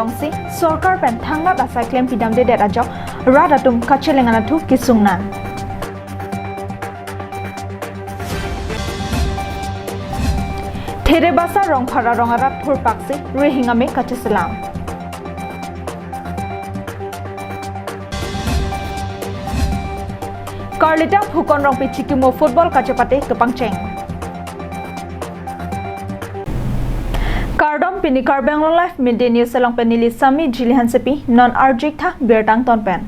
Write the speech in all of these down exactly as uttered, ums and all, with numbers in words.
Si sorkar pen thangnat asai klem pidamdedet ajok rat atum kacheleng anatthu kesung nang. Therebasa Rongphar arong arat thurpaksi rihing ame kacheselam. Karlita Phukon Rongpi chikimo football kachepate kepangcheng. Kardom, pini Karbi Anglong Live Midday News along pen neli Sami Jili Hansepi, non arjik tha birta angton pen.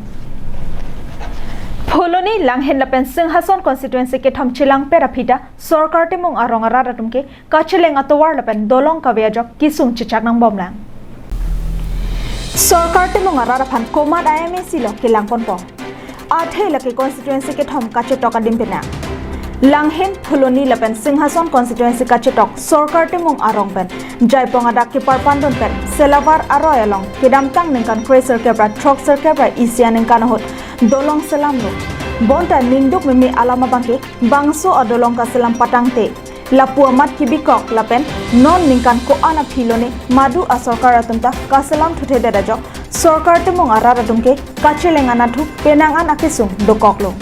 Phuloni, Langhin lapen Singhason constituency kethom chelangpet aphi ta sorkar timung arong arat atum ke kacheleng atovar lapen dolong kave ajok kesung chechak nangbomlang. Sorkar timung arat aphan komat a-M A C lo kelangponpo. Athe lake constituency kethom kachetok adim penang. Langhin, Phuloni lapen Singhason constituency kachetok sorkar timung arong pen jaipong adak keparpandun pen selavar aroi along kedamtang ningkan kre sirkep ra throk sirkep ra isi aningkan ahut dolong selamlo. Bonta ningduk meme alam abangke bangso adolong kaselam patangte lapu amat kebikok lapen non ningkan ko-an aphi lone madu asorkar atum ta kaselam thuthedet ajok sorkar timung arat atum ke kacheleng anatthu penang an akesung dokoklo.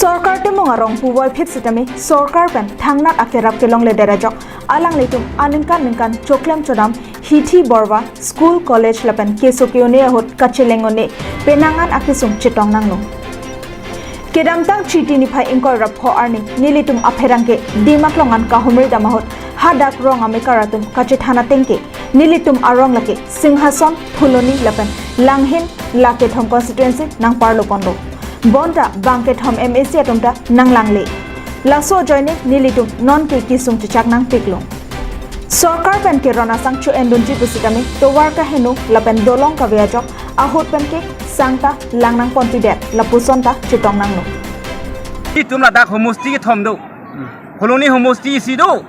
Sorkar timung arong puvoiphit sitame sorkar pen thangnat akerap kelongledet ajok alanglitum aningkan ningkan choklem chodam hithi borva school college lapen keso ke-un-e ahut kacheleng un-e penang an akesung chetong nanglo. Kedamtang Chiti niphai ingkoi ra pho arni nelitum apherangke Dimaklong an kahumri dam ahut hadak rong amekar atum kachethan atengke nelitum arong lake Singhason, Phuloni lapen Langhin la kethom constituency nangparlo ponlo. Bonta bang kethom M A C atum ta nanglangle. Laso ajoine nelitum nonke kesung chechak nangpiklo. Sorkar pen keron asang cho-endunji pusitame tovar kaheno lapen dolong kave ajok ahut penke sang ta lang nangponpidet lapuson ta chetong nanglo. Itum ladak homosti kethom do. Phuloni homosti isi do.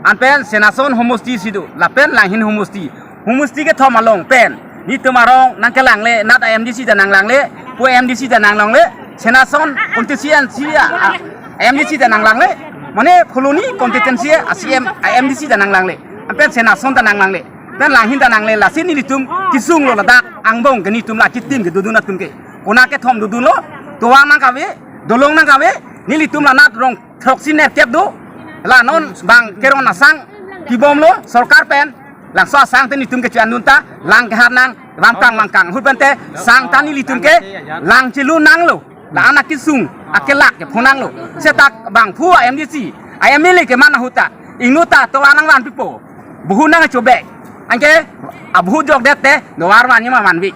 Anpen Singhason homosti isi do. Lapen Langhin homosti. Homosti kethom along pen nelitum arong nangkelangle, nat a-M D C ta nanglangle, pu M D C ta nanglangle, Singhason constituency a, a, M D C ta nanglangle, mane Phuloni constituency a C M, a-M D C ta nanglangle, anpen Singhason ta nanglangle, pen Langhin ta nangle, lasi nelitum kesunglo ladak angbong ke nelitum la chitim kedodun atum ke. Konat kethom dodunlo, tovar nangkave, dolong nangkave, nelitum la nat rong throksi nerkep do, la non bang keron asang kebomlo sorkar pen, laso asang te nelitum ke cho-endun ta, lang kehar nang, vamkang vamkang. Ahut pente sang ta nelitum ke lang chelu nanglo. La-an akesung akelak ke pho nanglo. Seta bangphu a-M D C, a-M L A keman ahut ta, ingno ta tovar nangvanpipo. Buhu nangchobek. Anke abuhu jokdet te tovar vanji ma vanvi.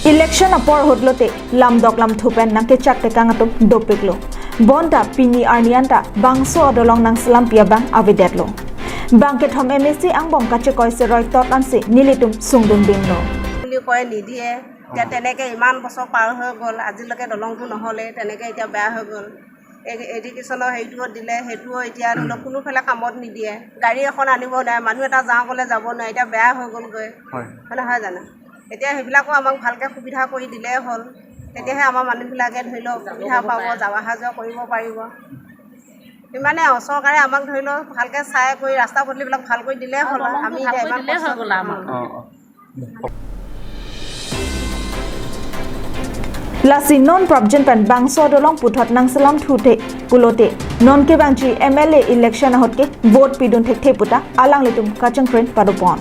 Election apor ahut lote lamdok lamthu pen nangkechak tekang atum dopiklo. Bonta pini arni anta bangso adolong nangselampi abang avedetlo. Bang kethom M A C angbong kachekoi seroi tot ansi nelitum sungdun binlo. বুলি কয় নিদিয়ে। এতিয়া তেনেকে ইমান বছৰ পাৰ হৈ গ'ল, আজিলৈকে দলংটো নহ'লে, তেনেকে এতিয়া বেয়া হৈ গ'ল। এ-, এডুকেশ্যনৰ হেৰিটোও দিলে, সেইটোও এতিয়া ধৰি লওক কোনোফালে কামত নিদিয়ে। গাড়ী এখন আনিব নোৱাৰে, মানুহ এটা যাওঁ ক'লে যাব নোৱাৰে, এতিয়া বেয়া হৈ গ'লগৈ। হয়। হয় নহয় জানো? এতিয়া সেইবিলাকো আমাক ভালকে সুবিধা কৰি দিলেই হ'ল, তেতিয়াহে আমাৰ মানুহবিলাকে ধৰি লওক সুবিধা পাব, যাব অহা যোৱা কৰিব পাৰিব। ইমানে আৰু, চৰকাৰে আমাক ধৰি লওক ভালকে চাই কৰি ৰাস্তা পদূলিবিলাক ভাল কৰি দিলেই হ'ল আৰু। আমি এতিয়া ইমান কষ্ট অ, অ। Lasi non prapjin pen bangso adolong puthot nangselam thuthe pulote non kevangji M L A election ahut ke vote pidun thekthe puta alanglitum kachingkrin padopon.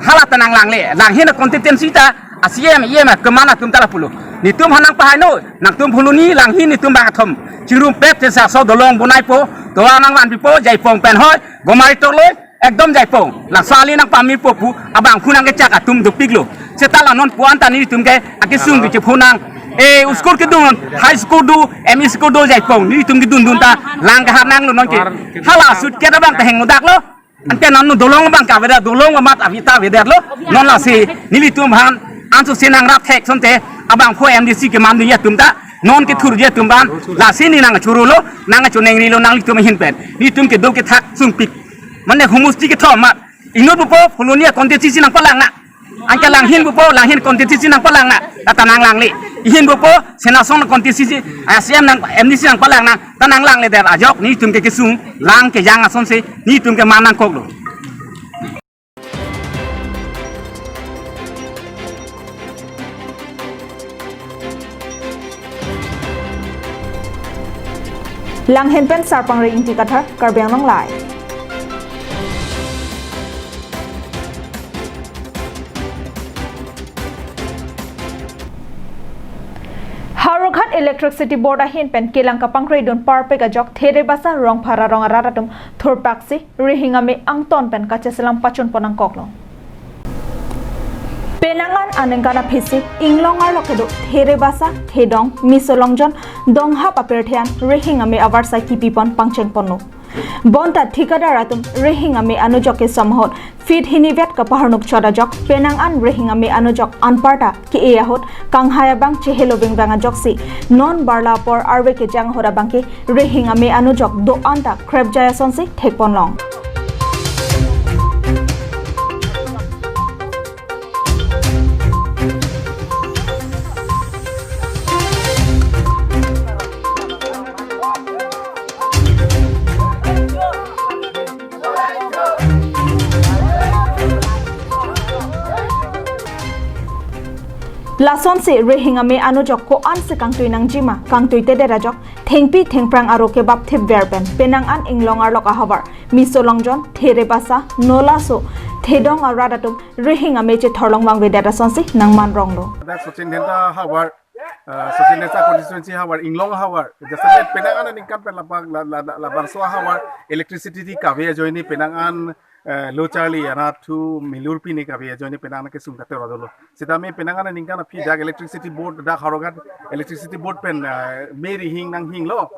Hala ta nanglangle, Langhin constituency ta a C M, E M keman atum ta lapulo. Netum hanang pahai no, nangtum Phuloni Langhin netum bang athom. Chirum pet te sa so dolong bonaipo, tovar nangvanpipo, jaipong pen hoi, gomari torloi, ekdom jaipong. Laso ali nangpamirpo pu, abangphu nangkechak atum dopiklo. Seta la non puan ta netum ke, akesung ke chepho nang. E, school kedun, high school do, M E school do jaipong. Netum kedundun ta, lang kehar nanglo non ke. Hala sut ke abang ta heng mudak lo. Ante nanu dolong bang kaveda, dolong amat avi ta avedetlo. Non lasi nelitum aphan ansu se nangrap thek sonte abangphu M D C keman dun atum ta non kethurji atum aphan lasi ne nangchoro lo, nangchonengri lo nanglitum ahin pen. Netum kedo kethak sungpik. Mane humusti kethom amat. Inut pupo Phuloni constituency nangpalang na. Anke lang hin pupo, lang hin constituency nangpalang nang, ta ta nanglangle. Ihin pupo, Sena Song constituency, ah, C M nang, M D C nangpalang nang, ta nanglangle der ajok, nelitum ke kesung, lang kejang asonsi, nelitum ke man nangkoklo. Langhin pen Sarpangri Ingti Kathar, Karbi Anglong Live. Howraghat Electricity Board ahin pen kelang kapangkridun parpek ajok Therebasa Rongphar arong arat atum thurpaksi rihing ame angton pen kacheselam pachunpon nangkoklo. Penang an aningkan aphisi inglong arlo kedo Therebasa, Thedong, Miso Longjon, Donghap apirthe an rihing ame avarsai kipipon pangchengponlo. Bonta thikadar atum rihing ame anujok kesom ahut feet hinivet kapahornuk chot ajok penang an rihing ame anujok anparta ke-e ahut kanghai abang chehelo vingvang ajoksi non barla apor arve kejang ahut abangke rihing ame anujok do-an ta krepjai asonsi thekponlong. Lasonsi rihing ame anujok ko-ansi kangtui nangjima, kangtuitedet ajok thengpi thengphrang aro kebap thipver pen penang an inglong arlo ahavar Miso Longjon, Therebasa, Nolaso, Thedong arat atum rihing ame chethorlong vangvedet asonsi nangmanronglo. Dak Sachin Dhenta havar, ah, Sachin Dhenta constituency havar, inglong havar. Jasa penang an aningkan pen labang, la, la, la, labangso ahavar electricity ti kave ajoine penang an, eh, lo charli anat thu milur pine kave ajoine penang an kesung kater dolo. Sitame penang an aningkan aphi dak electricity board, dak Howraghat electricity board pen, eh, me rihing nanghinglo.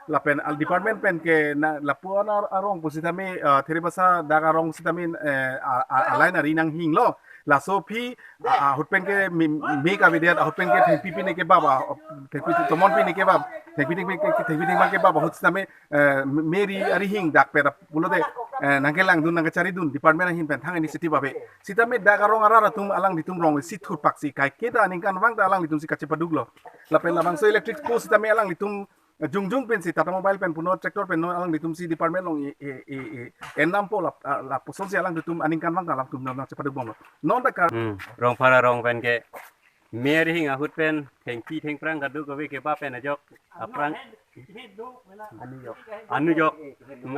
Lapen al department pen ke na lapu an ar-, arong pusitame, eh, Therebasa dak arong sitame, eh, a, a, a line ari nanghinglo. Laso aphi, a, ahut pen ke me, me kavedet, ahut pen ke thengpi pine kebap, a, thengpi tomon pine kebap, thengpi thengpi, thengpi thengpi kebap, ahut sitame, eh, me ri arihing dak pera pulote, eh, nangkelangdun nangkecharidun department ahin pen thang initiative ave. Sitame dak arong arat atum alanglitum rong isi thurpaksi kai keta aningkanvang ta alanglitumsi kachepaduklo. Lapen labangso electric post sitame alanglitum jongjong pensi Tata Mobile pen puno tractor pen non alanglitumsi department along e, e, e, e, ennampo lap, ah, lapusonsi alanglitum aningkanvang ta alanglitum non chepadukbomlo. Non ta kar- Hmm, Rongphar arong pen ke me rihing ahut pen thengpi thengphrang kadokave kebap pen ajok aphrang anujok, anujok,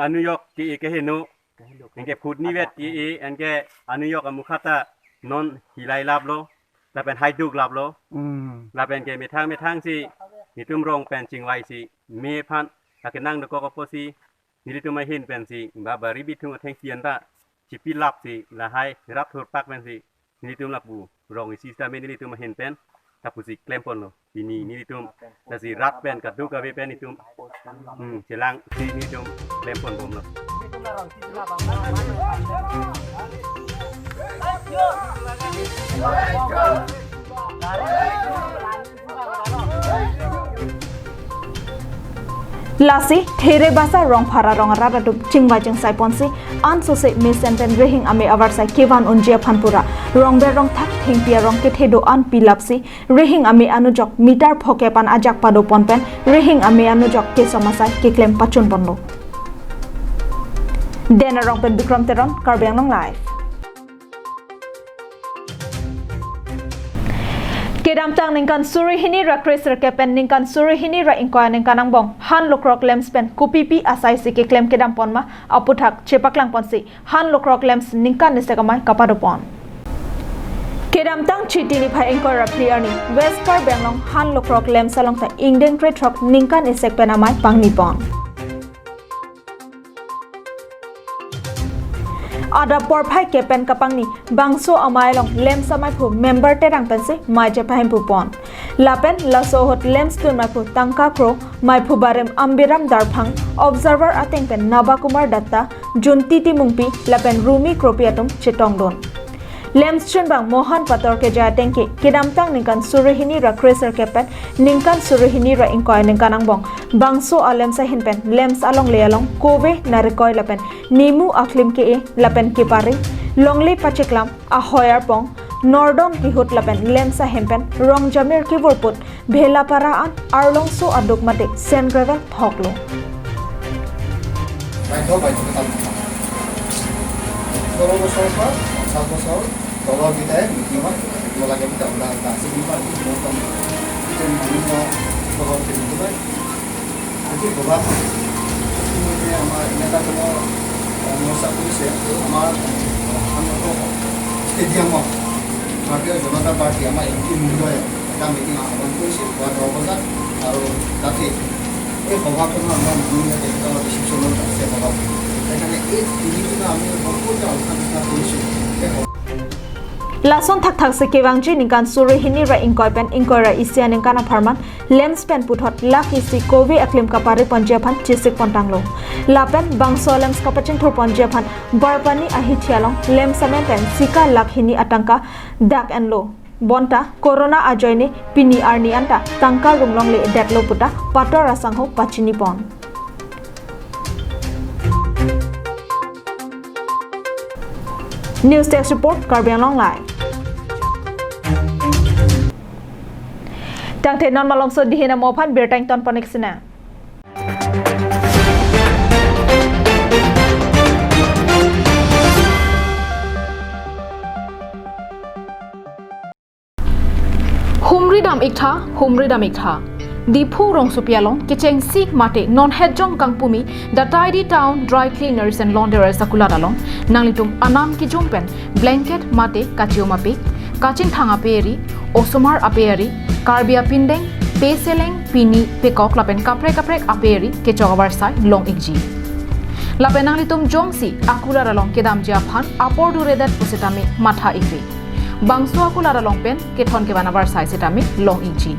anujok ke-e keheno, anke foot nivet ke-e, anke anujok amukha ta non hilai laplo, lapen haiduk laplo. Hmm. Lapen ke methang methangsi netum rong pen chingvaisi me aphan akenang dokok apotsi nelitum ahin pensi ba bari bithung athengpi anta chipilapsi lahai rat thurpak pensi nelitum lapu rong isi sitame nelitum ahin pen lapusi klemponlo. Pini nelitum lasi rat pen kadokave pen netum, hmm, chelangsi netum klemponbomlo. Lasi Therebasa Rongphar arong arat atum chingvai chingsaiponsi ansose mesen pen rihing ame avarsai kevan unji aphan pura rongber rongthak thengpi arong kethe do-an pilapsi rihing ame anujok meter phokep an ajak padopon pen rihing ame anujok kesom asai keklem pachunponlo. Den arong pen Bikram Teron, Karbi Anglong Live. Kedamtang ningkan suri hini ra kre sirkep pen ningkan suri hini ra ingkoi aningkan angbong han lukrok lamps pen kopipi asaisi keklem kedampon ma aputhak chepaklangponsi han lukrok lamps ningkan isek amei kapadopon. Kedamtang Chiti niphai ingkoi ra phli arni West Karbi Anglong han lukrok lamps along ta ingdeng krethrok ningkan isek pen amei pangnipon. Adap porphai kep pen kapangni bangso amei along lamps ameiphu member Terang pensi mei chepahimpupon. Lapen laso ahut lamps dun meiphu tangka kro, meiphu barim Ambiram Darphang, observer ateng pen Naba Kumar Datta, Junti Timungpi lapen Rumi Kropi atum chetongdun. Lamps chunbang Mohan Pator kejai ateng ke kedamtang ningkan suri hini ra kre sirkep pen ningkan suri hini ra ingkoi aningkan angbong bangso a lamps ahin pen lamps alongle along kove, narikoi lapen nimu aklim ke-e lapen kepari longle pacheklam ahoi arpong Nordong kihut lapen LAMPS ahem pen Rongjamir kevurput Bhelapara an arlongso aduk mate sand gravel thoklo. বাইদেউ, বাইদেউ, কথা পাতা। ষোল্ল বছৰৰ পৰা পঞ্চাছ বছৰ তলৰ কেইটাই মিটিঙত থাকিব লাগে বুলি আপোনাক এটা আছে বুলি মই একদম গোটেই মাননীয় সভাপতি মহোদয়, আজি সভাত মানে আমাৰ নেতাজনৰ, আহ, মৰ্চা কৰিছে, আমাৰ, আহ, সন্মুখৰ ষ্টেডিয়ামত ভাৰতীয় জনতা পাৰ্টি আমাৰ এম পি মহোদয়ে এটা মিটিং আহ্বান কৰিছে পুৱা দহ বজাত, আৰু তাতে এই সভাখনৰ আমাৰ মাননীয় তেখেতৰ ৰিচিপশ্যনত আছে সভাপতি। সেইকাৰণে এই তিনিদিনৰ আমি সম্পূৰ্ণ আলোচনা কৰিছোঁ। এই সভা- Lason thakthak si kevangji ningkan suri hini ra ingkoi pen ingkoi ra isi aningkan apharman LAMPS pen puthot lakh isi kove aklim kapari ponji aphan chesik pontanglo. Lapen bangso LAMPS kapachingthur ponji aphan Barpani ahithi along LAMPS amen pen sika lakh hini atangka dak enlo. Bonta corona ajoine pini arni anta tangka rumlongle detlo puta pator asangho pachini pon. News Desk Report, Karbi Anglong Live. Tangte non malomso dihin amo aphan birta ington pon-ik sinang. Humri dam-ik tha, humri dam-ik tha. Diphu rongsopi along kechengsi mate non hetjong kangpumi The Tidy Town Dry Cleaners and Launderers akulat along nanglitum anam kejung pen blanket mate kachium ape, kachingthang ape eri, osomar ape eri, Karbi apindeng, peseleng, pini, pekok lapen kaprek kaprek ape eri kechok avarsai long-ikji. Lapen nanglitum jongsi akulat along kedamji aphan apor duredet pusitame matha-ikre. Bangso akulat along pen kethon kevan avarsai sitame long-ikji.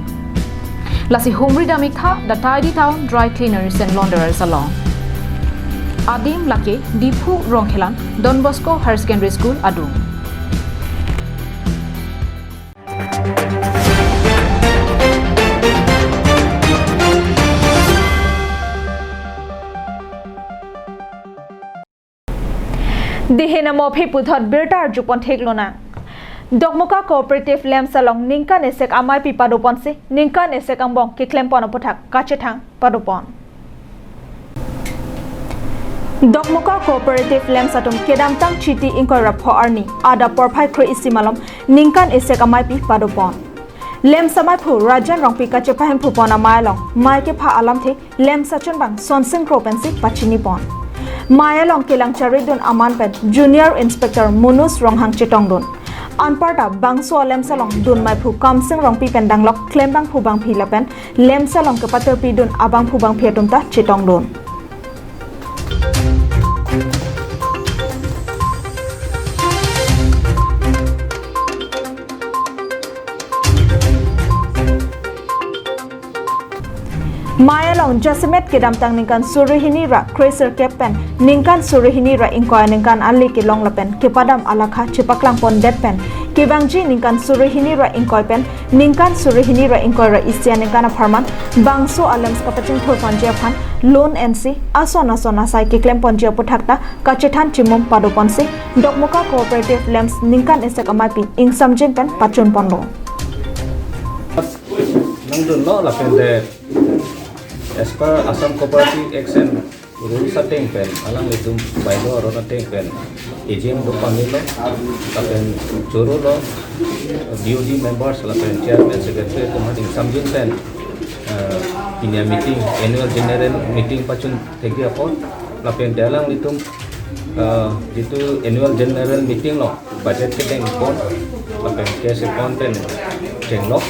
Lasi humri dam-ik tha The Tidy Town Dry Cleaners and Launderers along. Adim lake Diphu Rongkhelan Don Bosco Higher Secondary School adung. Dihin amo aphi puthot birta arjupon theklonang. Dokmoka Cooperative LAMPS along ningkan esek amaipi padoponsi ningkan esek angbong keklempon aputhak kachethang padopon. Dokmoka Cooperative LAMPS atum kedamtang Chiti ingkoi ra pho arni adap porphai kre-isi malom ningkan esek amaipi padopon. LAMPS amaiphu Rajan Rongpi kachepahemphu pon amei along mei kepha alamthe LAMPS achunbang Sonsing Kro pensi pachini pon. Mei along kelang charidun aman pen Junior Inspector Munus Ronghang chetongdun. Anparta bangso LAMPS along dun meiphu Kamsing Rongpi pen danglok klembangphu bangphi lapen LAMPS along kepatirpidun abangphu bangphi atum ta chetongdun. Mei along jasemet kedamtang ningkan suri hini ra kre-sirkep pen ningkan suri hini ra ingkoi aningkan ale kelong lapen kepadam alakha chepaklangpondet pen kevangji ningkan suri hini ra ingkoi pen ningkan suri hini ra ingkoi ra isi aningkan apharman bangso LAMPS kapachingthur ponji aphan loan ensi ason ason asai keklemponji aputhak ta kachethan chimum padoponsi Dokmoka Cooperative LAMPS ningkan esek amaipi ingsamjin pen pachunponlo. Nangdunlo lapen de as per Assam Cooperative Act and rules ateng pen alanglitum bylaw aron ateng pen A G M do pamelo lapen chorolo, D O D members lapen chairman secretary atum aphan ingsamjin pen, eh, pini a-meeting, annual general meeting pachun thekji apot lapen de alanglitum, eh, jitu annual general meeting lo budget kedengpon lapen cash account pen chenglok,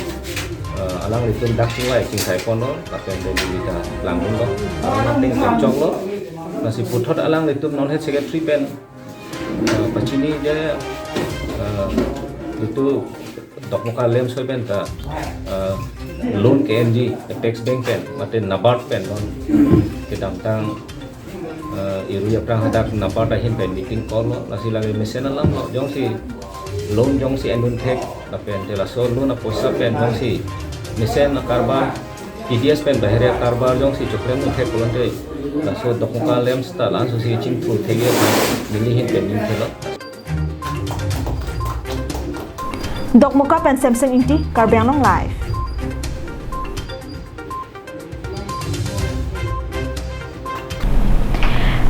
eh, alanglitum dak chingvai chingvaiponlo lapen de neli ta langdunlo, aron ateng pen choklo. Lasi puthot alanglitum non het secretary pen, eh, pachini je, eh, itu Dokmoka LAMPS pen ta, eh, loan ke-enji Apex Bank pen mate NABARD pen non kedamtang, eh, irui aphrang hadak NABARD ahin pen meeting call lo, lasi lake mesen alam lo, jongsi loan jongsi endun thek lapen te laso loan apoisa pen jongsi mesen akarbar T D S pen bahari akarbar jongsi choklem thek pulote laso Dokmoka LAMPS ta la-ansi chingthur thekji aphan neli ahin pen ning thelo. Dokmoka pen Semsem Ingti, Karbi Anglong Live.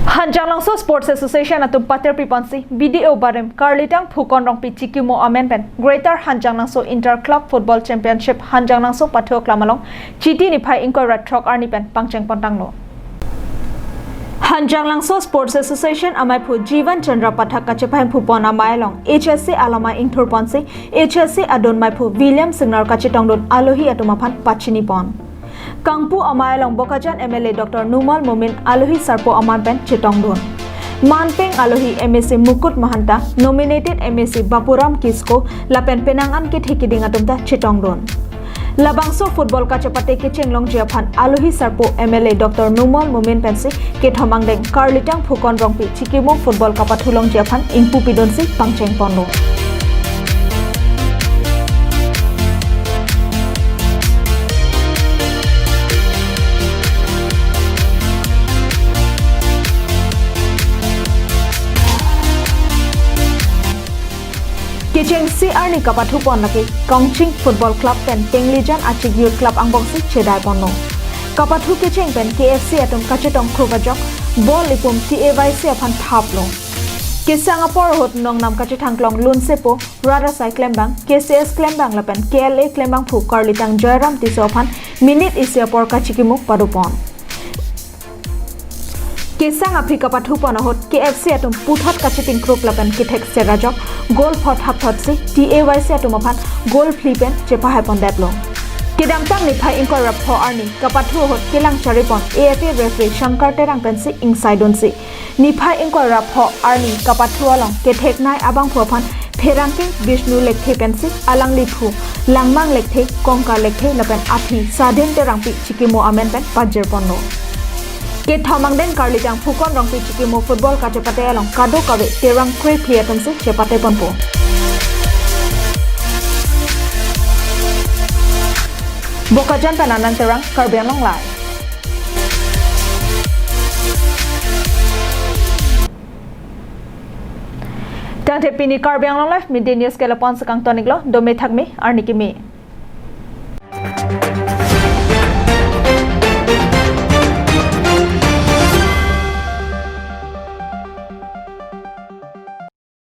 Hanjanglangso Sports Association atum patir piponsi B D O barim Karlitang Phukon Rongpi chikimo amen pen Greater Hanjanglangso Inter Club Football Championship Hanjanglangso pathu aklam along Chiti niphai ingkoi ra throk arni pen pangcheng pontanglo. Hanjanglangso Sports Association amaiphu Jivan Chandra Pathak kachepahemphu pon amei along H S C alamai ingthur ponsi H S C adon meiphu William Singnar kachetongdun alohi atum aphan pachini pon. Kangpu amei along Bokajan M L A Doctor Numal Momin alohi sarpo aman pen chetongdun. Manpeng alohi M A C Mukut Mahanta, nominated M A C Bapuram Kisko, lapen penang an kethe kiding atum ta chetongdun. Labangso football kachepate kecheng longji aphan alohi sarpo M L A Doctor Numal Momin pensi kethom angdeng Karlitang Phukon Rongpi chikimo football kapathu longji aphan ingpu pidunsi pangcheng ponlo. Kechengsi arni kapathu pon lake Kongching Football Club pen Tenglijan Achik Youth Club angbongsi chedai ponlo. Kapathu kecheng pen K F C atum kachetong krup ajok ball ipum T A Y C aphan thaplo. Kesang apor ahut nongnam kachethangklong lunsepo, rat asai klembang, K C S klembang lapen K L A klembangphu Karlitang Joyram Tisso aphan minute isi apor kachikimo pado pon. Kesang aphi kapathu pon ahut K F C atum puthot kachiting krup lapen kethek ser ajok goal pho thapthotsi T A Y C atum aphan goal phli pen chepahai pondetlo. Kedamtang niphai ingkoi ra pho arni kapathu ahut kelang chari pon A F A referee Shankar Terang pensi ingsaidunsi niphai ingkoi ra pho arni kapathu along ketheknei abangphu aphan pherangke Bishnu Lekthe pensi alangliphu Langmang Lekthe, Kongkar Lekthe lapen aphi Sadin Terangpi chikimo amen pen pajir ponlo. Kethom angdeng Karlitang Phukon Rongpi chikimo football kachepate along kadokave Terang krephi atumsi chepate ponpo. Bokajan pen Anang Terang, Karbi Anglong Live. Tangte pini Karbi Anglong Live Midday News ke lapu-an si kangton-iklo, dome thakme, arni keme.